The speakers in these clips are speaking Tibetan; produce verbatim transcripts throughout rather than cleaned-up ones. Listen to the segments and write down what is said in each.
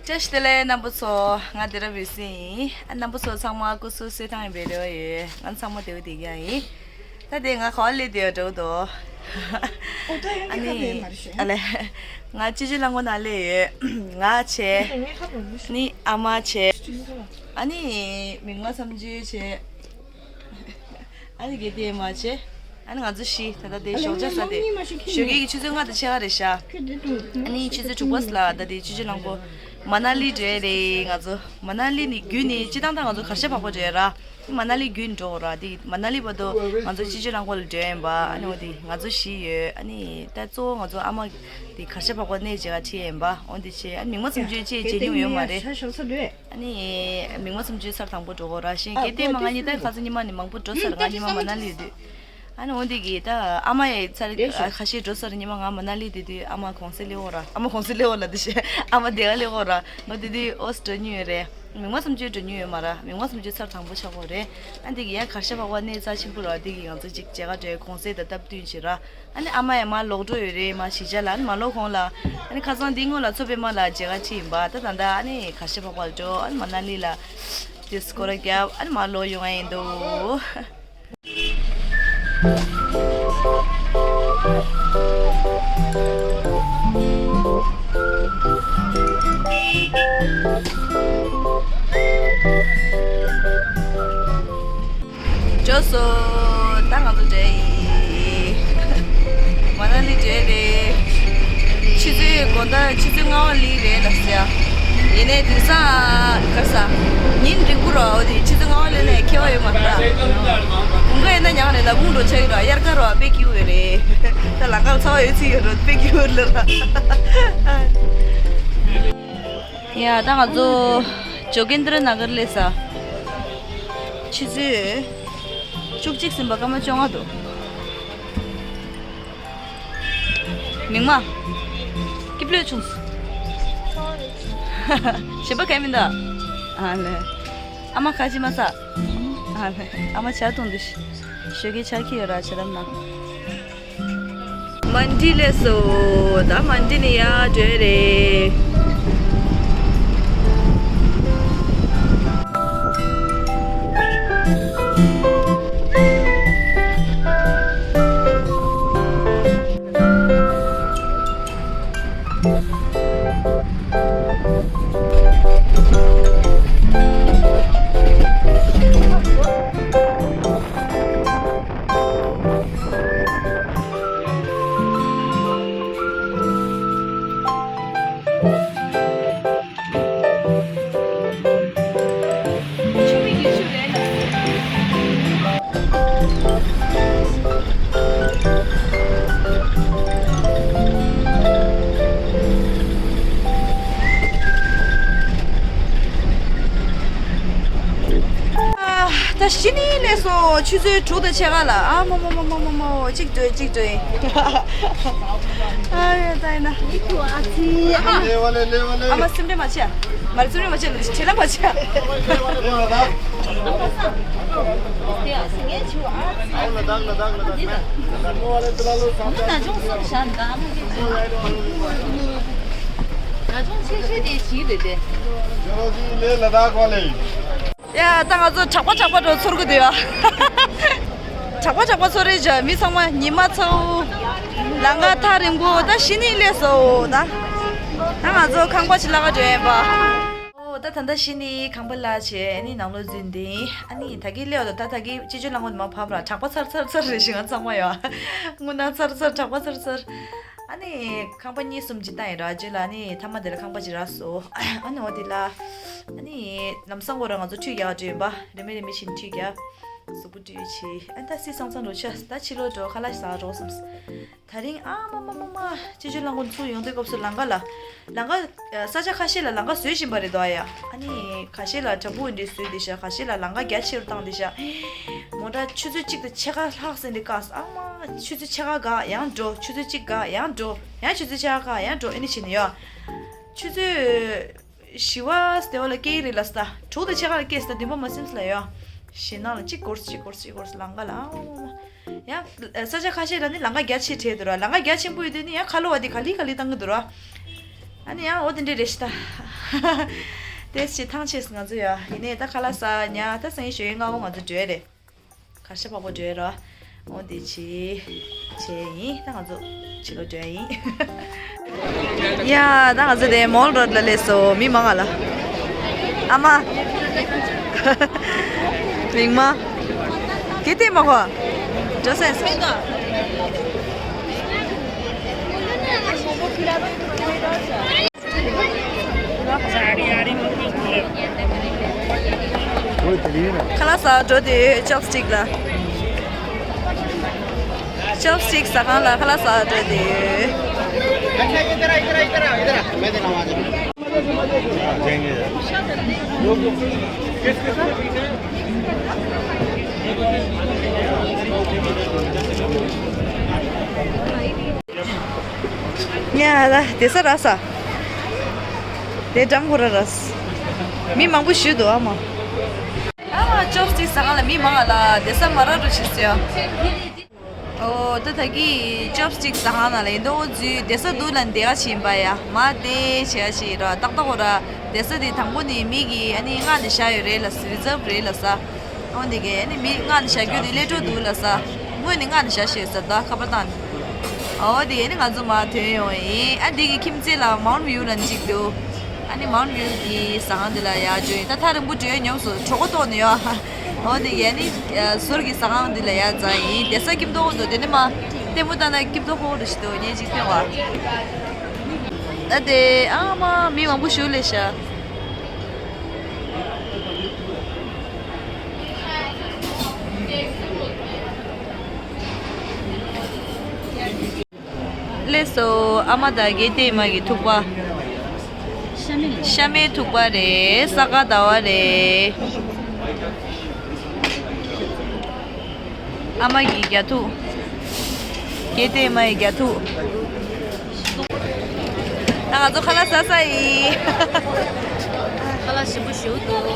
བཀྲ་ཤིས་བདེ་ལེགས་རྣམ་པ་ཚོ། ང་དེ་ར་བི་སི་ཡིན། ཨ་རྣམ་པ་ཚོ་ཚང་མ་སྐུ་གཟུགས་གསོ་ཐང་ཡིན་པའི་རེ་བ་ཡོད། ང་ཚང་མ་བདེ་བོ་བདེ་རྐྱང་ཡིན། ད་དེ་ང་ག་བ་སླེབས་བསྡད་ཡོད་འགྲོ་གི་འདུག་ཨ་ནི་ཨ་ལེ། ང་སྤྱི་སྤྱོད་རླངས་འཁོར་ནང་སླེབས་ཡོད། ང་བྱས། ནི་ཨ་མ་བྱས། ཨ་ནི་མིག་དམར་མཚམས་གཅོད་བྱས། ཨ་ནི་དགེ་ལྡན་མ་བྱས། ཨ་ནི་ང་ཚོ་བཞི་ད་ལྟ་དེ་ཞོགས་ཇ་ཟ་དེ། ཞོགས་ཀའི་ཆུ་ཚོད་ལྔ་དང་ཕྱེད་ཀ་རེད་ཤག་ཨ་ནི་ཆུ་ཚོད་དྲུག་པ་ལ་ད་དེ་སྤྱི་སྤྱོད་རླངས་འཁོར་མ་ན་ལི་འགྲོ་ཡ་རེད། ང་ཚོ་མ་ན་ལི་ནི་བརྒྱུད་ནས་སྤྱི་བཏང་ད་ང་ཚོ་གར་ཞ་བག་པ་འགྲོ་ཡ་ར། མ་ན་ལི་བརྒྱུད་ནས་འགྲོ་དགོས་ར། དེ་མ་ན་ལི་བར་དུ་ང་ཚོ་སྤྱི་སྤྱོད་རླངས་འཁོར་ལ་འགྲོ་ཡ་ཡིན་པ། ཨ་ནི་འོ་དེ་ང་ཚོ་བཞི་ཡོད། ཨ་ནི་ད་གཙོ་བོ་ང་ཚོ་ཨ་མ་དེ་གར་ཞ་བག་པ་གནས་བྱེད་ག་ཁྲིད་ཡ་ཡིན་པ། འོ་དེ་བྱས་ཨ་ནི་མིག་དམར་མཚམས་གཅོད་ཅེས་བྱེད་མྱོང་ཡོད་མ་རེད། ཨ་ནི་མིག་དམར་མཚམས་གཅོད་ཚར་དང་པོ་འགྲོ་གོ་ར་ཤེས་གལ་ཏེ་མ་ང་གཉིས་ད་ཁ་སང་ཉི་མ་ནི་མང་པོ་འགྲོ་ཚར། ང་ཉི་མ་མ་ན་ལི་ཡོད་དུས། ཨ་ནི་འོ་འདི་གི་ད་ཨ་མ་ཡི་ཚར་ཁ་ཤས་འགྲོ་ཚར། ཉི་མ་ང་མ་ན་ལི་དེ་དུས་ཨ་མ་གོང་སེ་སླེབས་འོ་ར། ཨ་མ་གོང་སེ་སླེབས་འོ་ལ་དེ་ཤེས་ཨ་མ་དེ་ག་སླེབས་འོ་ར། ང་དེ་དུས་ཨོ་སི་འགྲོ་མྱོང་ཡོད་རེད། མིག་དམར་མཚམས་གཅོད་འགྲོ་མྱོང་ཡོད་མ་ར། མིག་དམར་མཚམས་གཅོད་ཚར་དང་པོ་ཆགས་གོ་རེད། ཨ་འདི་གི་ཡང་གར་ཞ་བག་པ་གནས་རྩ་ཆེན་པོ་ར། འདི་གི་ང་ཚོ་ཅིག་མཇལ་ཁ་འགྲོ་གོང་སེ་ད་སྟབས་བསྟུན་བྱེད་ར། ཨ་ནི་ཨ་མ་ཡང་མར་ལོག་འགྲོ་ཡོད་རེད། མ་གཞིས་ཆགས་ལ། ཨ་ནི་མ་ལོག་གོང་ལ་ཨ་ནི་ཁ་སང་འདི་སྔོན་ལ་མཚོ་པདྨ་ལ་མཇལ་ཁ་ཁྲིད་ཡིན་པ། ད་ད་ལྟ་ཨ་ནི་གར་ཞ་བག་པ་ལ་འགྲོ། ཨ་ནི་མ་ན་ལི་ལ་དེ་སྐོར་ར་རྒྱབ། ཨ་ནི་མར་ལོག་ཡོང་ཡ་ཡིན་འདུག་འབྱོར་སོང་། ད་ང་ཚོ་འདྲ་ཡིན། མ་ན་ལི་འདྲ་རེད། ཆུ་ཚོད་དགོང་དག་ཆུ་ཚོད་ལྔ་པ་སླེབས་རེད་ལབ་ཟེར། ཡིན་ནའི་དེང་སང་ག་རེ་ཟ། ཉིན་རིང་པོ་རོ། འོ་དེ་ཆུ་ཚོད་ལྔ་པ་སླེབས་ནས་ཁྱད་པར་ཡོད་མ་རེད། དགོང་དག་ཡིན་ན་ཉག་རེད་ལ་དགུང་འགྲོ་ཆགས་ཀྱི་རོ། དབྱར་ཁ་རོ་དཔེ་སྐྱིད་པོ་ཡོད་རེད། ད་ལམ་ཁར་ཚ་བ་ཡོད་ཚིག་ཡོད་རོ། དཔེ་སྐྱིད་པོ་ལ་ར། ཡ་ད་ང་ཚོ་ཇོ་གེན་དྲ་ན་གར་སླེབས་ས། ཆུ་ཚོད་བཅུ་གཅིག་ཟིན་པ་སྐར་མ་བཅོ་ལྔ་འདུག་མིག་དམར། སྐྱིད་པོ་བྱུང་། གཞན་པ་གང་མི་འདུག་ཨ་ལེ། ཨ་མ་ཁ་ཅིག་མ་ཟ། ཨ་ལེ། ཨ་མ་ཇ་བཏུང་དུས། ཞོགས་ཀའི་ཇ་ཁྱེར་ཡོད་ར་ཇ་དམ་ན། མན་ཌི་སླེབས་སོང་། ད་མན་ཌི་ནས་ཡར་འགྲོ་ཡ་རེད། ད་གཞི་ནས་སླེབས་སོང་། ཆུ་ཚོད་དྲུག་དང་ཕྱེད་ཀ་ལ། ཨ་མོ་མོ་མོ། གཅིག་འགྲོ་གཅིག་འགྲོ། ཨ་ཡ་ད་ཡིན་ན། ཨ་མ་སེམས་ཁྲལ་མ་བྱེད། མ་རེད། སེམས་ཁྲལ་མ་བྱེད། ཁྲེལ་ལ་མ་བྱེད། ཡ་ད་ང་ཚོ་དྲེག་པ་དྲེག་པ་འགྲོ་ཚོར་གི་འདུག་ཡ། དྲེག་པ་དྲེག་པ་ཚོར་རེད་བྱ། མི་ཚང་མ་ཉི་མ་ཚ་བོ། ལམ་ཁ་ཐག་རིང་པོ། ད་གཞི་ནས་སླེབས་སོང་ད། ད་ང་ཚོ་ཁང་པ་ཅིག་གླ་ག་འགྲོ་ཡིན་པ། ཨོ་ད་ད་ལྟ་གཞི་ནས་ཁང་པ་གླ་བྱས་ཨ་ནི་ནང་ལོགས་འཛུལ་ཏེ། ཨ་ནི་ད་གིན་སླེབས་ཡོད་ད། ད་ད་གིན་སྤྱི་སྤྱོད་རླངས་འཁོར་མར་བབས་ར། དྲེག་པ་ཚར་ཚར་ཚར་རེད་ཤག་ང་ཚང་མ་ཡ། རྔུལ་ནག་ཚར་ཚར། དྲེག་པ་ཚར་ཚར། ཨ་ནི་ཁང་པ་གཉིས་གསུམ་ཅིག་བཏང་ཡིན་ར། རྗེས་ལ་ཨ་ནི་མཐའ་མ་དེ་ལ་ཁང་པ་ཅིག་རག་སོང་། ཨ་ནི་འོ་དེ་ལ་ཨ་ནི་ལམ་སང་ཁོ་རང་ང་ཚོ་ཁྲུས་རྒྱག་འགྲོ་ཡིན་པ། རེ་མི་རེ་མི་བཞིན་ཁྲུས་རྒྱག་གཟུགས་པོ་བཀྲུས་བྱས། ཨ་ནི་ད་སི་སང་སང་འགྲོ་ཆ། ད་ཕྱི་ལོགས་འགྲོ། ཁ་ལག་ཟ་འགྲོ་བསམས། ད་རིང་ཨ་མ་མ་མ་མ། སྤྱི་སྤྱོད་རླངས་འཁོར་ཚུར་ཡོང་དུས་སྐབས་སུ་ལམ་ཁ་ལ། ལམ་ཁ་ས་ཆ་ཁ་ཤས་ལ་ལམ་ཁ་བཟོས་བཞིན་པ་རེད་འདུག་ཨ་ཡ། ཨ་ནི་ཁ་ཤས་ལ་དྲ་འབུ་འདི་བཟོས་བསྡད་ཤག་ཁ་ཤས་ལ་ལམ་ཁ་རྒྱ་ཆེ་རུ་བཏང་བསྡད་ཤག་མོ་ཊ་ཆུ་ཚོད་གཅིག་དང་ཕྱེད་ཀ་ལྷག་ཟིན་འདི་བཀག་ཨ་མ། ཆུ་ཚོད་ཕྱེད་ཀ་འགག་ཡང་འགྲོ། ཆུ་ཚོད་གཅིག་འགག་ཡང་འགྲོ། ཡང་ཆུ་ཚོད་ཕྱེད་ཀ་འགག་ཡང་འགྲོ། ཨེ་ནི་བྱས་ནས་ཡོད། ཆུ་ཚོད་བཞི་པ་སྟེ་བ་ལ་སྐྱེལ་གྱི་རེད་ལབ་སོང་ད། དྲུག་དང་ཕྱེད་ཀ་ལ་སྐྱེལ་སོང་ད། བདུན་པ་མ་ཟིན་ལ་ཡོད། ཞེད་སྣང་ལ་གཅིག་འགོར་གཅིག་འགོར་གཅིག་འགོར་ལམ་ཁ་ལ་ཨ་མ་མ། ཡང་ས་ཆ་ཁ་ཤས་ལ་ནི་ལམ་ཁ་རྒྱ་ཆེ་དྲགས་འདུག་ར། ལམ་ཁ་རྒྱ་ཆེན་པོ་ཡོད་དུས་ནི་ཡང་ཁ་ལོ་བ་དེ་ག་ལེ་ག་ལེ་བཏང་གི་འདུག་ར། ཨ་ནི་ཡང་འོ་དེ་འདྲ་རེད་ཤི་ད། དེ་ཕྱི་ཐང་ཆད་ང་ཚོ་ཡ་ཡིན་ནའི་ད་ཁ་ལག་ཟ་ཉ་ད་སང་ཉིན་ཞོགས་ཀས་སྔ་པོ་ང་ཚོ་འགྲོ་ཡ་རེད། གར་ཞ་བག་པོ་འགྲོ་ཡ་ར། འོ་དེ་ཕྱི་བྱས་ཡིན་ད་ང་ཚོ་ཕྱི་ལོགས་འགྲོ་ཡ་ཡིན། ཡ་ད་ང་ཚོ་དེ་མོལ་རོཌ་ལ་སླེབས་སོང་། མི་མང་ང་ལ། ཨ་མ། མིག་མ། གལ་ཏེ་མ་གོ་ཇོ་སན་སི། ཁ་ལག་ཟ་འགྲོ་དུས་ཅོབ་སི་ཊིག་ལ། ཅོབ་སི་ཊིག་ཟ་ཁང་ལ་ཁ་ལག་ཟ་འགྲོ་དུས། ཉ་ལ་དེ་ས་ར་ས། དེ་འགྲམ་ཁོ་ར་ར་ས། མི་མང་པོ་ཞུ་འདུག་ཨ་མ། ཨ་མ་ཅོབ་སི་ཊིག་ཟ་ཁང་ལ་མི་མང་ང་ལ་དེ་ས་མ་ར་རུ་ཞིག་ཟེར། ཨོ་ད་ད་གི་ཅོབ་སི་ཊིག་ཟ་ཁང་ནང་ལ་ཡིན་དོ་འོ་ཛུ་དེ་ས་འདུག་ལ་འདེ་ག་ཕྱིན་པ་ཡ་མ་དེ་བྱས་ཤིག་ར་ཏག་ཏག་འོ་ར་དེ་ས་དེ་དང་པོ་ནི་མི་གི་ཨ་ནི་མངགས་ནས་བཞག་ཡོད་རེད་ལ་ཟེར། རི་ཛརབ་རེད་ལ་ས། འོ་འདི་གས་ནི་མི་མངགས་ནས་བཞག་རྒྱུ་དེ་སླེབས་འགྲོ་འདུག་ལ་ས། སྔོན་ནས་མངགས་ནས་བཞག་ཤེས་ས་ད་ཁ་པར་བཏང་ནས། འོ་དེ་གས་ནི་ང་ཚོ་མར་ཐོན་ཡོང་ཡིན། ཨ་འདི་གི་ཁྱིམ་མཚེས་ལ་མའུན་ཝིའུ་ལ་གཅིག་འདུག་ཨ་ནི་མའུན་ཝིའུ་གི་ཟ་ཁང་འདི་ལ་ཡར་འབྱོར་ཡིན། ད་ཐག་རིང་པོ་འགྲོ་ཡ་ཉོབ་སོང་། གྲོད་ཁོག་ལྟོགས་ནས་ཡོད། འོ་དེ་གས་ནི་ཟུར་གི་ཟ་ཁང་འདི་ལ་ཡར་འཛེགས་ཡིན། དེ་ས་སྐྱིད་མདོག་ཁ་འདུག་དེ་ནི་མ་ལྟད་མོ་ལྟ་ན་སྐྱིད་མདོག་ཁ་པོ་འདྲ་ཞིག་འདུག་ངས་གཅིག་ཐོས་པ། ད་དེ་ཨ་མ་མི་མང་པོ་ཞིག་སླེབས་ཤག་སླེབས་སོང་། ཨ་མ་དང་དགེ་ལྡན་མ་གི་ཐུག་པ། ཤ་མེད་ལ། ཤ་མེད་ཐུག་པ་རེད། ས་ག་ཟླ་བ་རེད། ཨ་མ་གི་རྒྱ་ཐུག་དགེ་ལྡན་མ་ཡི་རྒྱ་ཐུག་ད་ང་ཚོ་ཁ་ལག་ཟ་ས་ཡིན། ཁ་ལག་ཞིམ་པོ་ཞིག་འདུག་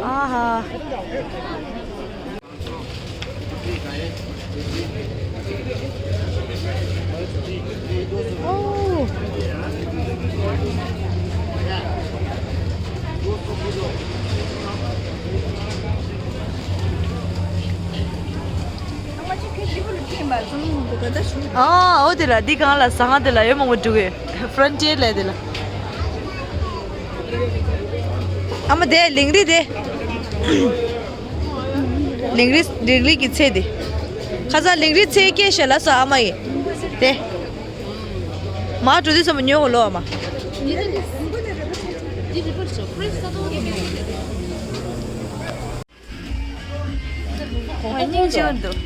ཨ་ཧ། ཨ་འོ་དེ་ལ་འདི་གང་ལ་ཟ་ཁང་དེ་ལ་ཡོད་མང་པོ་འགྲོ་གི། ཧྥ་རོན་ཊི་ཡར་ལ་དེ་ལ། ཨ་མ་དེ་ལིང་རི་དེ། ལིང་རི་ལིང་རི་གི་ཚལ་དེ། ཁ་སང་ལིང་རི་ཚལ་སྐྱེས་ཤག་ལབ་སོང་ཨ་མ་ཡིས། དེ། མར་འགྲོ་དུས་ཙམ་པ་ཉོ་གོ་ལོ་ཨ་མ། སྙིང་རྗེ་པོ་འདུག་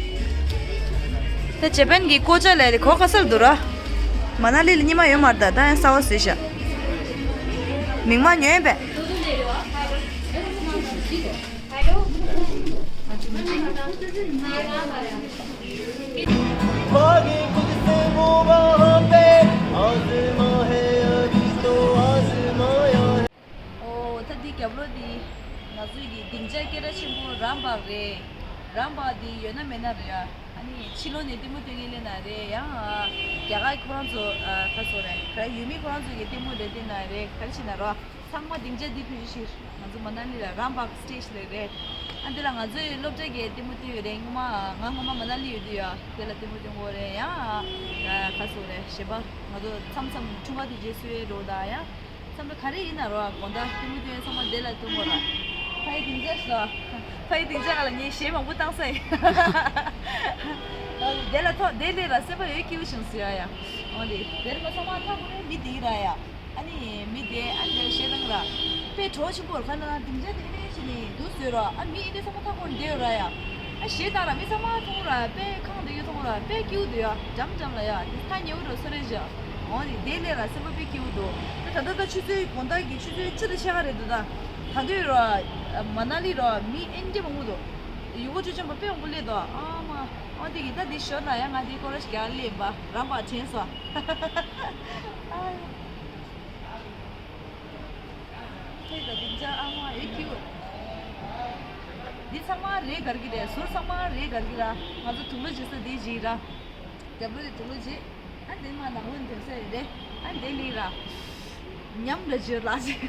ད་ཇེ་པན་གྱི་ཀོ་ཅ་ལས་དེ་གོ་ཁ་སལ་འདུག་ར། མ་ན་ལི་ལ་ཉི་མ་ཡོད་མ་རེད། ད་ད་ཡང་གསར་པ་བཟོས་ཤག་མིག་མ་ཉོས་པས། ཨོ་ད་འདི་རྒྱབ་ལོགས་འདི་ང་ཚོའི་གི་སྡིངས་ཆ་སྐད་གྲགས་ཆེན་པོ་རམ་པག་རེད། རམ་པག་འདི་ཡོད་ན་མེད་ན་རེད་ཡ། ཨ་ནི་ཕྱི་ལོགས་ནས་ལྟད་མོ་སྟོན་མཁན་སླེབས་ན་རེད་ཡ། རྒྱ་གར་ཁོ་རང་ཚོ་ཨ་ཁ་སོ་རེད། ག་ཡུལ་མི་ཁོ་རང་ཚོ་གི་ལྟད་མོ་རེད་བལྟས་ན་རེད། ག་རེ་བྱས་ན་རོ། ཚང་མ་སྡིངས་ཆ་འདི་ཕུལ་ཞིག་ང་ཚོ་མ་ན་ལི་ལ་རམ་པག་སི་ཊེ་ཇི་ལ་རེད། ཨ་འདི་ལ་ང་ཚོའི་སློབ་གྲྭ་གི་ལྟད་མོ་སྟོན་ཡོད་རེད། སྔོན་མ་ང་སྔོན་མ་མ་ན་ལི་ཡོད་དུས་ཡ་དེ་ལ་ལྟད་མོ་སྟོན་གོ་རེད་ཡ། ཁ་སོ་རེད་གཞན་པ་ང་ཚོ་མཚམས་མཚམས་འཁྲུངས་སྐར་དུས་ཆེན་གསོལ་བའི་རོ་དང་ཡ། མཚམས་རེ་ག་རེ་ཡིན་ན་རོ་དགོང་དག་ལྟད་མོ་སྟོན་ཚང་མ་དེ་ལ་སྟོན་དགོས་ར། ཕ་ཡི་སྡིངས་ཆ་ཞིག་ལ། ཕ་ཡི་སྡིངས་ཆ་ག་ལ་ངས་གཞས་མང་པོ་བཏང་ས་ཡིན། དེ་ལ་ཐོག་དེ་ལས་ར་སེམས་པ་ཡོད་སྐྱིད་པོ་བྱུང་ཟེར་ཡ་ཡ། འོ་དེ་དེར་མ་ཚང་མ་ཐག་པོ་རེད་མི་དེ་ར་ཡ། ཨ་ནི་མི་དེ་ཨ་ནི་གཞས་བཏང་ར། དཔེ་བྲོ་ཆེན་པོ་ར་ཁ་ན་སྡིངས་ཆ་དེ་ནས་ཕྱིན་ནས་འདུག་ཟེར་ར། ཨ་མི་ཨེ་འདྲ་ཚང་མ་ཐག་པོ་འདེ་ཡོད་ར་ཡ། ཨ་གཞས་བཏང་ར་མི་ཚང་མ་མཐོང་ར་དཔེ་ཁེངས་བསྡད་ཡོད་མཐོང་ར་དཔེ་སྐྱིད་པོ་འདུག་ཡ། འཇམ་འཇམ་ལ་ཡ་དེ་ཐག་ཉེ་བོ་ར་སོ་རེ་བཞག་འོ་ནི་དེ་ལས་ར་སེམས་པ་དཔེ་སྐྱིད་པོ་འདུག་ད་ད་ལྟ་ཆུ་ཚོད་དགོང་དག་གི་ཆུ་ཚོད་བཅུ་དང་ཕྱེད་ཀ་རེད་འདུག་ད་ད་དུང་ར་མ་ན་ལི་ར་མི་ཨེ་འདྲ་མང་པོ་འདུག་ཡུལ་སྐོར་སྤྱོད་བྱེད་པ་དཔེ་མང་པོ་སླེབས་འདུག་ཨ་མ་ཨ་དེ་གི་ད་དེ་ཞོར་ལ་ཡ་ང་དེ་སྐོར་ར་ཞིག་རྒྱག་སླེབས་པ་རམ་པ་དྲན་སོང་། ཨ་ཡ། ཁྱེད་ཀྱི་སྡིངས་ཆ་ཨ་མ་ཡོད་ཀྱི་ཡོད། འདི་ཚང་མ་རེད་གར་གི་རེད། ཟུར་ཚང་མ་རེད་གར་གི་ར། ང་ཚོ་དུག་ལོག་བྱེད་ས་འདི་བྱེད་ར། རྒྱབ་ལོགས་དེ་དུག་ལོག་བྱེད། ཨ་འདི་མ་ནང་ལོགས་འདོན་ས་རེད། ཨ་འདི་ལི་ར། ཉམས་ར་བརྗོད་ལ་ཅིག